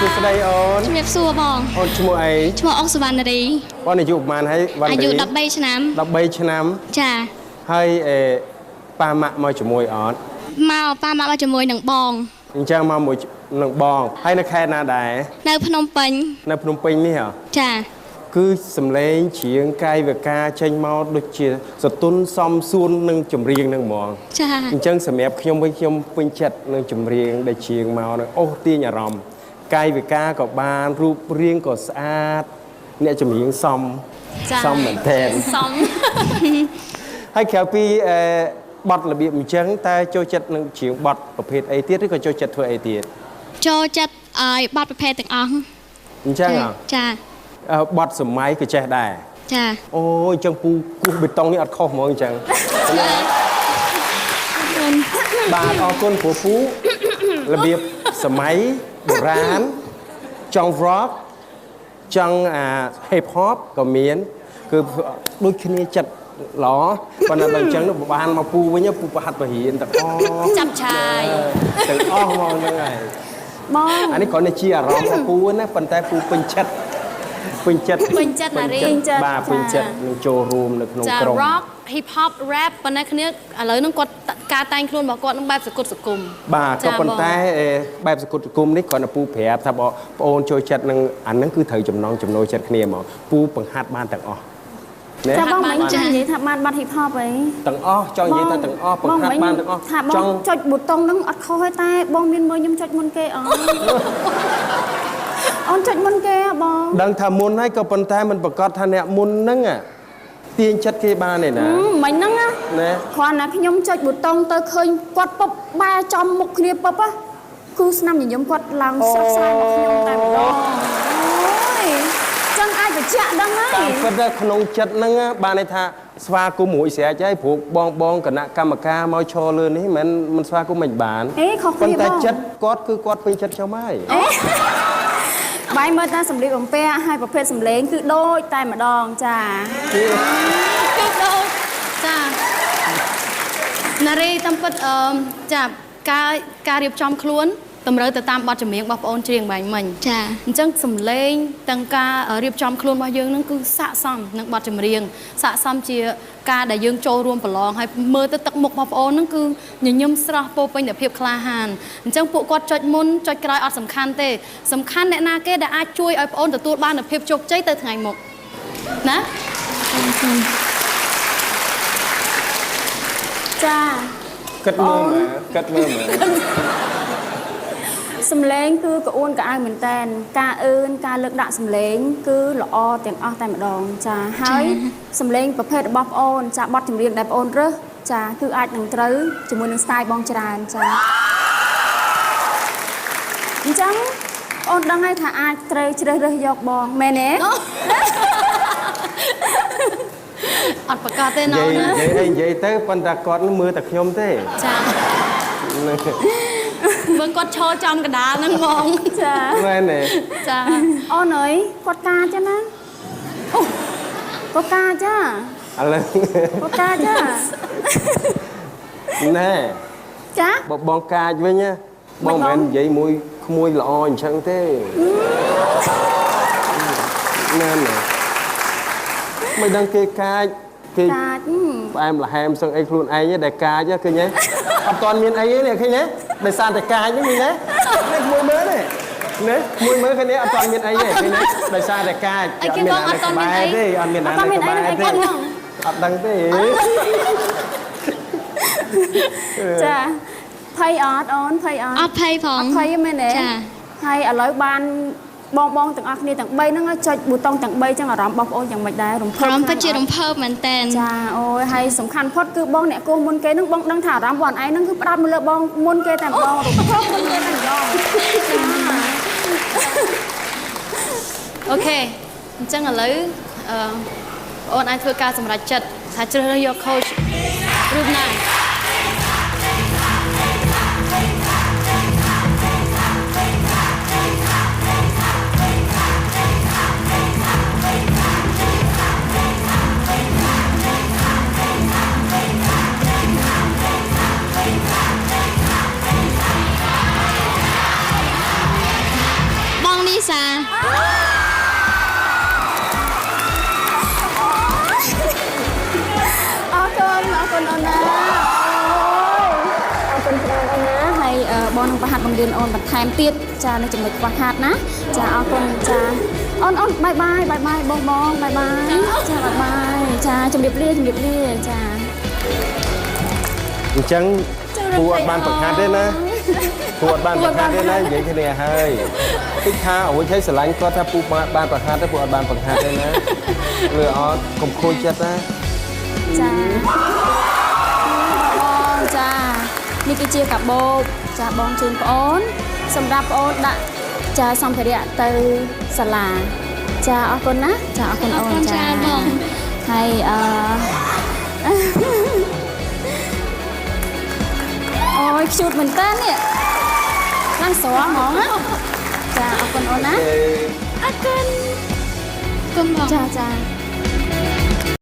សួស្តីអូន ជំរាបសួរបង អូនឈ្មោះអី ឈ្មោះអុកសវណ្ណរី បងអាយុប្រហែលហើយវណ្ណរី អាយុ13ឆ្នាំ 13ឆ្នាំ ចា ហើយអេប៉ាម៉ាក់មកជាមួយអត់ មកប៉ាម៉ាក់មកជាមួយនឹងបង អញ្ចឹងមកមួយនឹងបងហើយនៅខេត្តណាដែរ នៅភ្នំពេញ នៅភ្នំពេញនេះហ៎ ចា គឺសំឡេងច្រៀងកាយវិការចេញមកដូចជាសតុនសំសួននឹងចម្រៀងនឹងហ្មង ចា អញ្ចឹងសម្រាប់ខ្ញុំវិញខ្ញុំពេញចិត្តនឹងចម្រៀងដែលច្រៀងមកនឹងអូសទាញអារម្មណ៍កាយវិការក៏បានរូបរាងក៏ស្អាតអ្នកចម្រៀងសំសំមែនទែន សំ ហើយក្រៅពីបទរបៀបអញ្ចឹងតើចូលចិត្តនឹងច្រៀងបទប្រភេទអីទៀតឬក៏ចូលចិត្តធ្វើអីទៀត ចូលចិត្តឲ្យបទប្រភេទទាំងអស់ អញ្ចឹងហ៎ ចា បទសម័យក៏ចេះដែរ ចា អូអញ្ចឹងពូគោះបេតុងនេះអត់ខុសហ្មងអញ្ចឹងបាទអរគុណព្រោះពូរបៀបសម័យបុរាណចង់ rock ចង់អា hip hop ក៏មានគឺដូចគ្នាចិត្តល្អប៉ុន្តែដល់អញ្ចឹងបានមកពូវិញពូប្រហាត់ប្ររៀនទាំងអស់ ចាប់ឆាយ ទាំងអស់ហ្មងហ្នឹងហើយ បង អានេះគ្រាន់តែជាអារម្មណ៍របស់ពូណាប៉ុន្តែពូពេញចិត្តពេញចិត្ត ពេញចិត្តណារី បាទពេញចិត្តនឹងចូលរួមនៅក្នុង ចា ក្រុម rock hip hop rap ប៉ុន្តែគ្នាឥឡូវហ្នឹងគាត់ការតែងខ្លួនរបស់គាត់នឹងបែបសកុតសង្គម បាទក៏ប៉ុន្តែបែបសកុតសង្គមនេះគ្រាន់តែពូប្រាប់ថាបងប្អូនចូលចិត្តនឹងអាហ្នឹងគឺត្រូវចំណងចំណូលចិត្តគ្នាមកពូបង្ហាត់បានទាំងអស់ ចាបងមិនចង់និយាយថាបានបាត់ hip hop អី ទាំងអស់ចង់និយាយថាទាំងអស់បង្ហាត់បានទាំងអស់ ថាបងចុចប៊ូតុងហ្នឹងអត់ខុសទេតែបងមានមើលខ្ញុំចុចមុនគេអត់អូនចុចមុនគេបង ដឹងថាមុនហើយក៏ប៉ុន្តែមិនប្រកាសថាអ្នកមុនហ្នឹងទាញចិត្តគេបានទេណា មិញហ្នឹងណាគ្រាន់តែខ្ញុំចុចប៊ូតុងទៅឃើញគាត់ពុបបែរចំមុខគ្នាពុបគឺស្នាមញញឹមគាត់ឡើងស្រស់ស្រាយមកខ្ញុំតែម្ដងអូយចឹងអាចបញ្ជាក់ដឹងហើយ តាមពិតក្នុងចិត្តហ្នឹងបានន័យថាស្វាគមន៍រួចស្រេចហើយព្រោះបងបងគណៈកម្មការមកឈរលើនេះមិនមិនស្វាគមន៍មិនបានប៉ុន្តែចិត្តគាត់គឺគាត់ពេញចិត្តខ្ញុំហើយ បាយមើលតាសម្លៀកបំពាក់ហើយប្រភេទសម្លេងគឺដូចតែម្ដងចា គឺដូចចាណារីតាមពិតចាការរៀបចំខ្លួនតម្រូវទៅតាមបទចម្រៀងរបស់ប្អូនច្រៀងបាញ់មិញ ចា អញ្ចឹងសម្លេងទាំងការរៀបចំខ្លួនរបស់យើងនឹងគឺស័ក្តិសមនឹងបទចម្រៀងស័ក្តិសមជាការដែលយើងចូលរួមប្រឡងហើយមើលទៅទឹកមុខរបស់ប្អូននឹងគឺញញឹមស្រស់ពោពេញដោយភាពក្លាហានអញ្ចឹងពួកគាត់ចុចមុនចុចក្រោយអត់សំខាន់ទេសំខាន់អ្នកណាគេដែលអាចជួយឲ្យប្អូនទទួលបាននូវភាពជោគជ័យទៅថ្ងៃមុខណា ចា គិតមើលមើលគិតមើលមើល សំឡេងគឺក្អួនក្អៅមែនតែនការអឿនការលើកដាក់សំឡេងគឺល្អទាំងអស់តែម្ដងចាហើយសំឡេងប្រភេទរបស់ប្អូនចាបទចម្រៀងដែលប្អូនរើសចាគឺអាចនឹងត្រូវជាមួយនឹង style បងច្រើនចាអញ្ចឹងប្អូនដឹងហើយថាអាចត្រូវជ្រើសរើសយកបងមែនទេ អត់ប្រកាសទេណោះណា និយាយអីនិយាយទៅប៉ុន្តែគាត់មើលតែខ្ញុំទេ ចាមើលគាត់ឈរចំកដាលហ្នឹងហ្មង ចា មែនទេ ចា អូនអើយគាត់កាចាណាគាត់កាចា ឥឡូវ គាត់កាចា ណែ ចា បើបងកាចវិញណាបងមិនមែននិយាយមួយក្មួយល្អអញ្ចឹងទេណែណែមិនដឹងគេកាចគេ កាច ផ្អែមល្ហែមសឹងអីខ្លួនឯងដែលកាចឃើញទេអត់ទាន់មានអីទេនេះឃើញទេដោយសារតែកាចហ្នឹងឃើញទេនេះមួយមើលទេនេះមួយមើលឃើញទេអត់ទាន់មានអីទេឃើញទេដោយសារតែកាច អីគេបងអត់ទាន់មានអី ទេអត់មានណាក្បែរទេអត់ដឹងទេ ចាភ័យអត់អូនភ័យអត់ អត់ភ័យផង អត់ភ័យទេមែនទេ ចា ហើយឥឡូវបានបងបងទាំងអស់គ្នាទាំង3ហ្នឹងចុចប៊ូតុងទាំង3ចឹងអារម្មណ៍បងប្អូនយ៉ាងម៉េចដែររំភើប អារម្មណ៍ពិតជារំភើបមែនតើ ចាអូយហើយសំខាន់ផុតគឺបងអ្នកគោះមុនគេហ្នឹងបងដឹងថាអារម្មណ៍បងឯងហ្នឹងគឺផ្ដោតមកលើបងមុនគេតែម្ដងរំភើបមុនគេតែម្ដង អូខេអញ្ចឹងឥឡូវអឺបងអូនអាចធ្វើការសម្រេចចិត្តថាជ្រើសរើសយក coach រូបណា បង សា អរគុណអរគុណអូនណាអូយអរគុណច្រើនអូនណាហើយអឺបងនឹងប្រហាត់បង្រៀនអូនបន្ថែមទៀតចានៅចំណុចខ្វះខាតណាចាអរគុណចាអូនអូន bye bye bye bye បងបង bye bye ចា bye bye ចាជំរាបលាជំរាបលាចា អញ្ចឹងពូអត់បានបង្ហាត់ទេណាពូអត់បានបង្ហាត់ទេណានិយាយគ្នាហើយតិចថាអូយឲ្យស្រឡាញ់គាត់ថាពូបានបង្ហាត់ទេពូអត់បានបង្ហាត់ទេណាលើអត់កុំខូចចិត្តណា ចាបងចានេះគឺជាកាបូបចាបងជូនប្អូន សម្រាប់ប្អូនដាក់ចាសម្ភារៈទៅសាលាចាអរគុណណាចាអរគុណ អរគុណ អូនចា ច្រើនបង ហើយអឺ អូយខ្ជូតមែនតើនេះឡើងស្រស់ហ្មងណាចាអរគុណអូនណា អរគុណគុណបង ចាចា